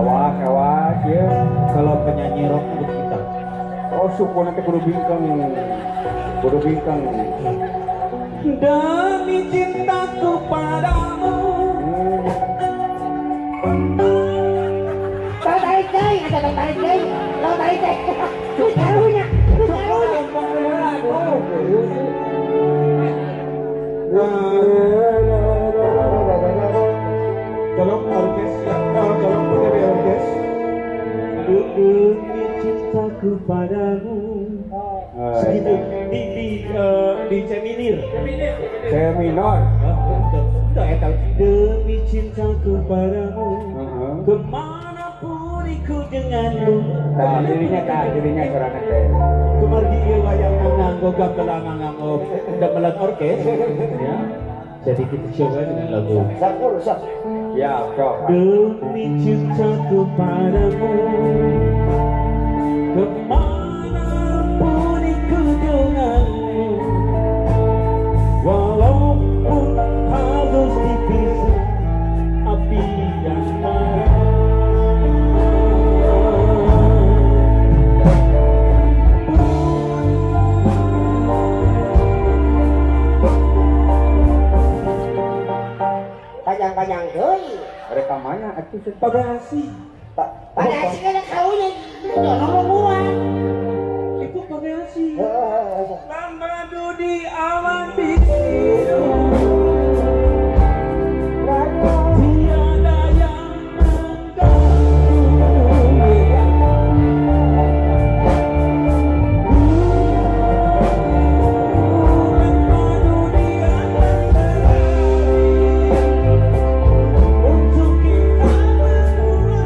Awas, ya. Kalau penyanyi rock untuk kita. Oh, suku nanti kudu bingkang. Kudu bingkang. Demi cintaku padamu. Tarik deui, ada tarik deui. Lo tarik deui. Karunya, karunya. Tolong orkes, tolong putri orkes. Demi cintaku padamu. Segitu di C minor. C minor. Demi cintaku padamu. Kemana pun ikut denganmu. Nah, dirinya suaranya teh. Kemargi ieu wayang nganggo gamelan nganggo gamelan orkes ya. Jadi kita coba dengan lagu. Sok. Ya, sok. Demi cintaku padamu, kemana pun ikut denganmu, walaupun harus dipisah api dan marah. Panjang-panjang deui. Rekamannya atuh Pagasi. Pagasi kan kaunya nomor itu pagasi. Lama di awan biru. Tiada yang mengganggu. Untuk kita berdua.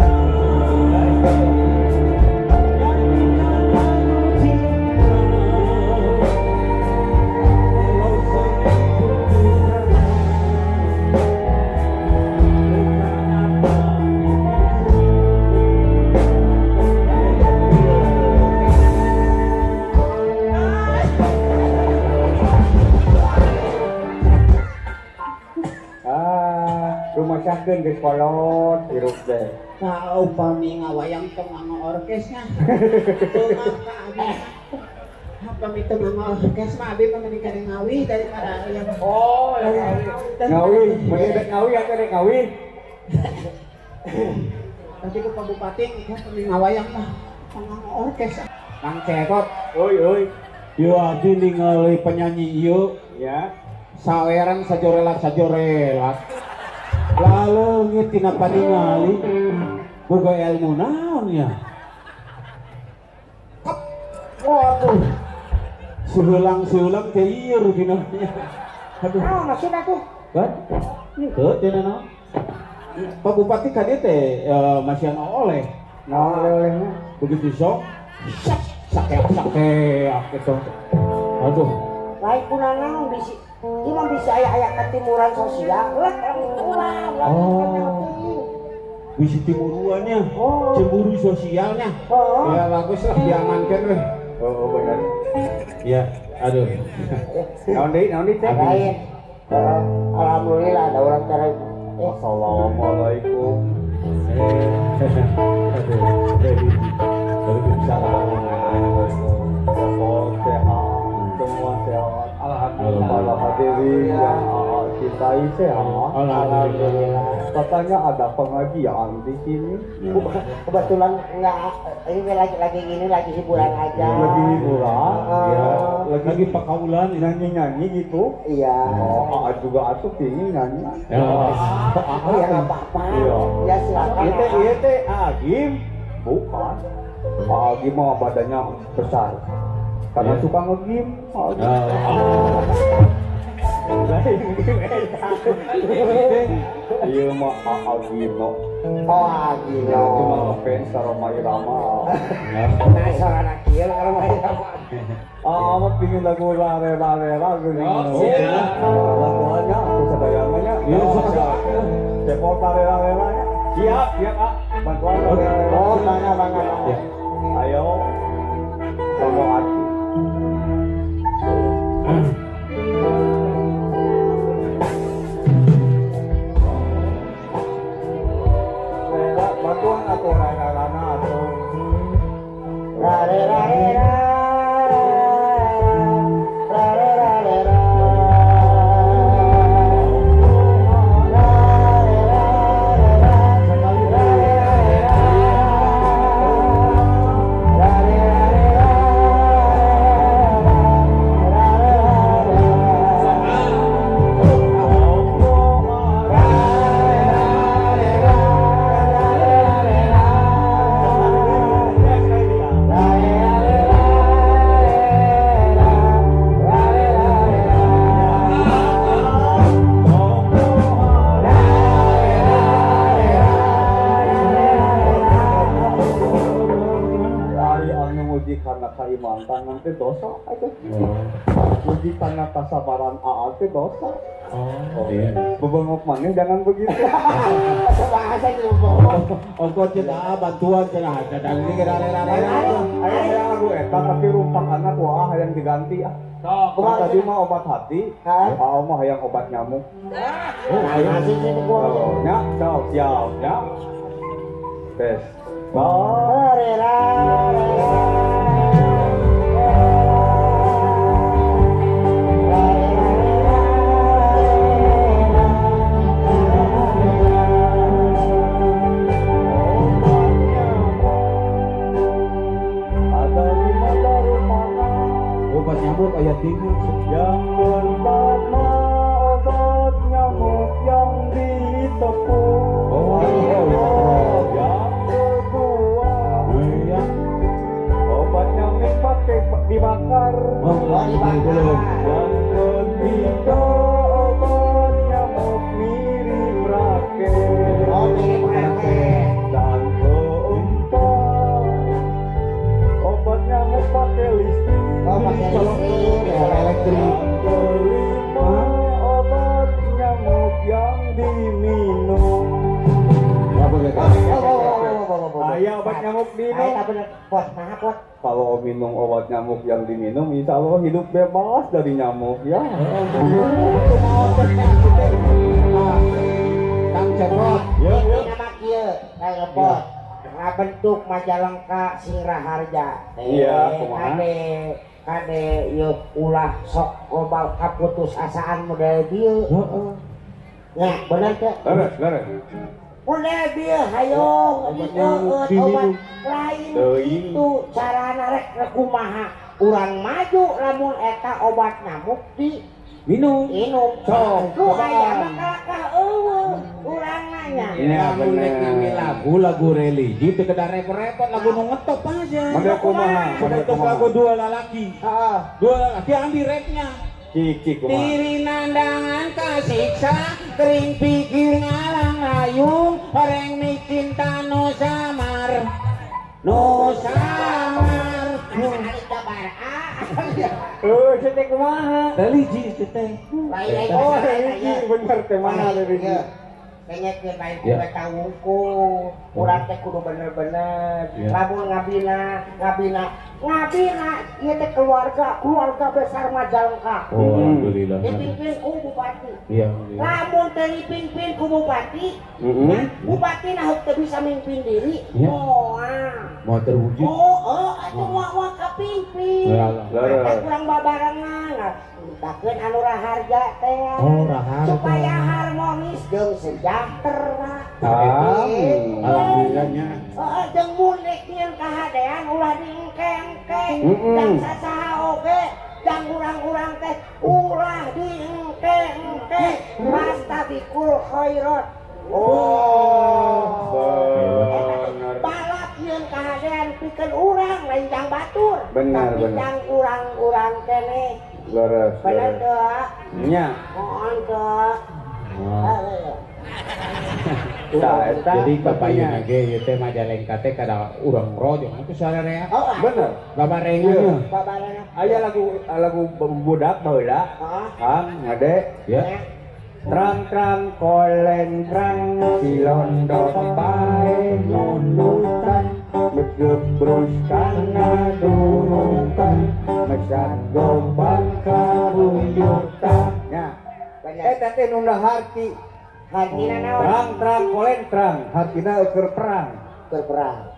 Rumasakeun geus kolot hirup teh. Nah, upami ngawayang teu nganggo orkesnya. Teu ka abi. Upami teu nganggo orkes mah abi mah mending kade ngawi daripada yang oh, yang ngawi. Mending rek ngawi atuh rek ngawi. Tapi ku Pak Bupati upami ngawayang mah nganggo orkes. Kang Cepot, oi oi. Ieu abdi ningali penyanyi ieu ya. Saweran sajorelak-sajorelak. Lalu tina paningali boga ilmu naon ya. Waduh. Suheulang-suheulang teh ieu rupina. Aduh. Naon maksudna tuh? Kan? Henteu teh naon. Pak Bupati ka dieu teh masihan oleh. Naon oleh-olehna? Begitu sok sakeak-sakeak gitu. Aduh. Lain kuna naon bisi. Ieu mah bisa aya-aya ketimuran sosial. Lah ulah ulah. Oh. Bisi timuruannya. Oh. Cemburu sosialnya. Oh. Ya bagus lah diamankan weh. Oh, benar. Ya, aduh. Naon deui teh? Lain. Alhamdulillah ada orang cara. Assalamualaikum. Aduh. Waalaikumsalam. Sehat, semua sehat. Alhamdulillah. Para hadirin yang cintai sehat. Alhamdulillah. Katanya ada pengajian di sini. Kebetulan enggak, ini lagi ini lagi hiburan aja. Lagi hiburan. Ya, lagi pakaulan nyanyi-nyanyi gitu. Iya. Oh, juga atuh pingin nyanyi. Ya. Oh, ya enggak apa-apa. Ya silakan. Ieu teh Agim bukan. Agim mah badannya besar. Karena suka nge-game. Iya mah Agino. Oh Agino. Cuma ngefans sama Rhoma Irama. Nah sarana kieu Rhoma Irama. Ah, mah pingin lagu rare rare lagu ini. Laguannya aku sadayananya. Iya, siap. Cepot rare rare nya. Siap, siap ah. Bantuan rare rare. Oh, bangga bangga. Ayo. Sama hati. Bantuan atau rana-rana atau rare rare rare rare rare. Kaimantan nanti dosa itu. Muji karena kasabaran aa teh dosa. Oh, iya. Bebengok maneh jangan begitu. Bahasa itu bebengok. Ongko cenah bantuan cenah dadang ini rare-rare. Aya aya lagu eta tapi rumpak anak wah hayang diganti ah. Sok. Tadi mah obat hati, aa mah hayang obat nyamuk. Oh, hayang sih nya, sok siap nya. Tes. Rare rare. Obat nyamuk ayat tinggi. Yang pertama obat nyamuk yang ditepuk. Oh, yang kedua iya. Obat nyamuk pakai dibakar. Oh, dibakar. Yang ketiga obat nyamuk mirip raket. Oh, mirip raket. Dan keempat obat nyamuk pakai listrik. Oh, pakai listrik, elektrik. Kelima obat nyamuk yang diminum. Ayah obat nyamuk minum. Kalau minum obat nyamuk yang diminum, insya Allah hidup bebas dari nyamuk ya. Kang Ceprot. Yo yo. Nama kieu, Kang Lepot. Ngabentuk Majalengka sing raharja. Iya, kumaha? Kade ieu ulah sok loba kaputusasaan model bieu. Heeh. Nya, bener teh? Leres, leres. Model bieu hayoh obat lain itu carana rek kumaha urang maju lamun eta obat nyamuk di minum. Sok nu aya mah kalakah eueuh urang nanya. Iya lamun rek ngambil lagu religi teu kedah repot-repot, lagu nu ngetop aja. Model kumaha? Model kumaha? Lagu dua lalaki. Heeh. Dua lalaki ambil rapnya. Cik kumaha? Diri nandangan kasiksa, kering pikir ngalang layung, horeng mikin tanu samar. No samar. Teh kumaha? Religi teh. Oh, religi bener teh mana religi? Dengekeun lain ku eta wungkul. Urang teh kudu bener-bener. Lamun ngabina ieu teh keluarga besar Majalengka. Oh, alhamdulillah. Dipimpin ku bupati. Iya. Lamun teu dipimpin ku bupati, bupati nah teu bisa mimpin diri, moal. Mau terwujud. Oh, atuh moal kapimpin. Mata kurang babarengan. Mintakeun anu raharja teh. Oh, raharja. Supaya harmonis jeung sejahtera. Amin. Alhamdulillahnya. Heeh, jeung munik nyeun kahadean ulah diengke-engke. Jang sasaha oge, jang urang-urang teh ulah diengke-engke. Fastabikul khairat. Oh, bener. Balap nyeun kahadean pikeun urang lain jang batur. Bener, tapi jang urang-urang keneh. Leres. Bener teu? Nya. Mohon teu. Jadi kapayuna ge ieu teh Majalengka teh kada urang rojong atuh sararea. Bener. Babarengan. Babarengan. Aya lagu budak baheula. Kang ngade. Ya. Trang-trang kolentrang silondok pae nunutan megebrus kana durukan mesat gombang kabuyutan. Nya. Eta teh nu harti. Hartina naon? Trang-trang kolentrang hartina keur perang. Keur perang.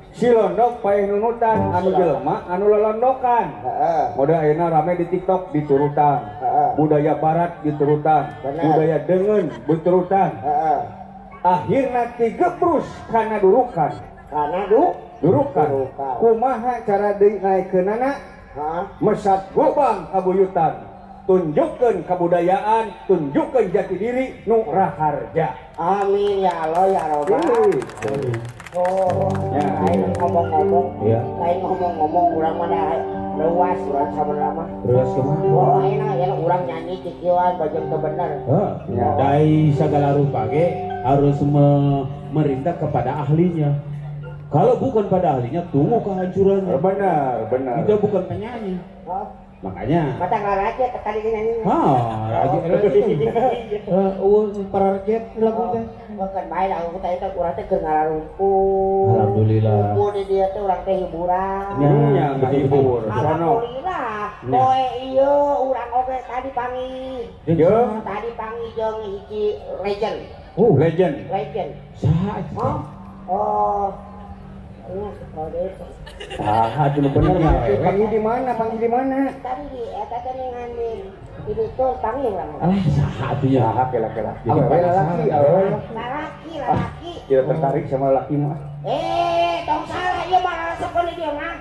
Silondok pae nunutan anu jelema anu lolondokan. Heeh. Mode ayeuna rame di TikTok diturutan. Heeh. Budaya barat diturutan. Bener. Budaya dengen diturutan. Heeh. Akhirna tigebrus kana durukan. Kana durukan. Kumaha cara deui naekeunana? Heeh. Mesat gobang kabuyutan. Tunjukkeun kabudayaan, tunjukkeun jati diri nu raharja. Amin ya Allah ya Rabbal. Oh, lain ngomong-ngomong, ya. Lain ngomong-ngomong urang mah luas urang sabenerna mah. Luas kumaha? Oh, ayeuna ya urang nyanyi kikieuan bajeng teu bener. Heeh. Ya. Dai segala rupa ge harus memerintah kepada ahlinya. Kalau bukan pada ahlinya tunggu kehancuran. Benar, benar. Kita bukan penyanyi. Oh. Makanya mata nggak raja tadi nyanyi. Ah, raja. Para rakyat lagu teh. Bukan main aku teh itu urang teh keur ngararumpun. Alhamdulillah. Kumpul di dia teh urang teh hiburan. Nya, ngahibur. Alhamdulillah. Poe ieu urang oge tadi panggih. Jeung tadi panggih jeung hiji legend. Oh, legend. Legend. Saha? Oh. Ah, cuma bener mah. Panggil di mana? Panggil di mana? Tadi di eta teh ngan di itu panggil urang. Alah, saha atuh nya? Saha kela-kela. Awewe lalaki, awewe lalaki. Lalaki. Tidak tertarik sama laki mah. Eh, tong salah ieu mah resepkeun di dieu mah.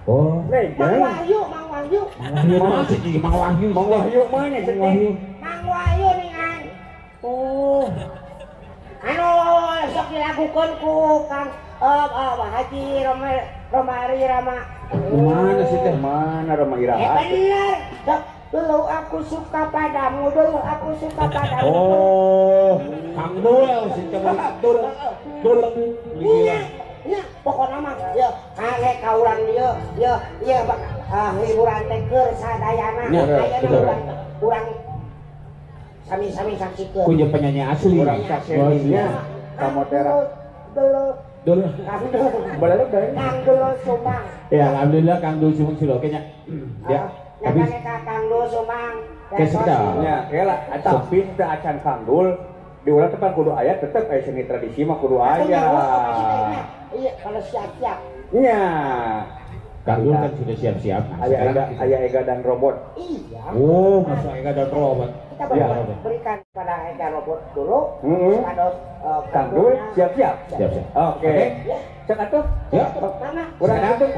Oh, legend. Mang Wahyu, Mang Wahyu. Mang Wahyu, Mang Wahyu. Mang Wahyu mana Mang Wahyu? Mang Wahyu ningan. Oh. Anu sok dilakukeun ku Kang Haji Romari Rama. Mana sih teh? Mana Roma Iraha? Bener. Sok dulu aku suka padamu, dulu aku suka padamu. Oh, Kang Dul sih teh Dul. Dul. Iya, iya, pokokna mah ya kage ka urang dieu, ya ieu hiburan teh keur sadayana. Ayeuna urang sami-sami saksikeun. Punya penyanyi asli. Urang saksikeun. Kamotera. Dulu. Dul. Kang Dul. Kang Dul Sumang. Ya alhamdulillah Kang Dul Sumang sudah oke nya. Ya. Habis Kang Dul Sumang. Oke sudah. Ya, kela tapi teu acan Kang Dul Di urang teh pan kudu aya tetep aya seni tradisi mah kudu aya. Iya, kalau siap-siap. Nya. Kang Dul kan sudah siap-siap. Aya Ega dan robot. Iya. Oh, masa Ega dan robot. Kita berikan pada Ega robot dulu. Supados Kang Dul siap-siap. Siap-siap. Oke. Cek atuh. Ya. Mama. Urang atuh.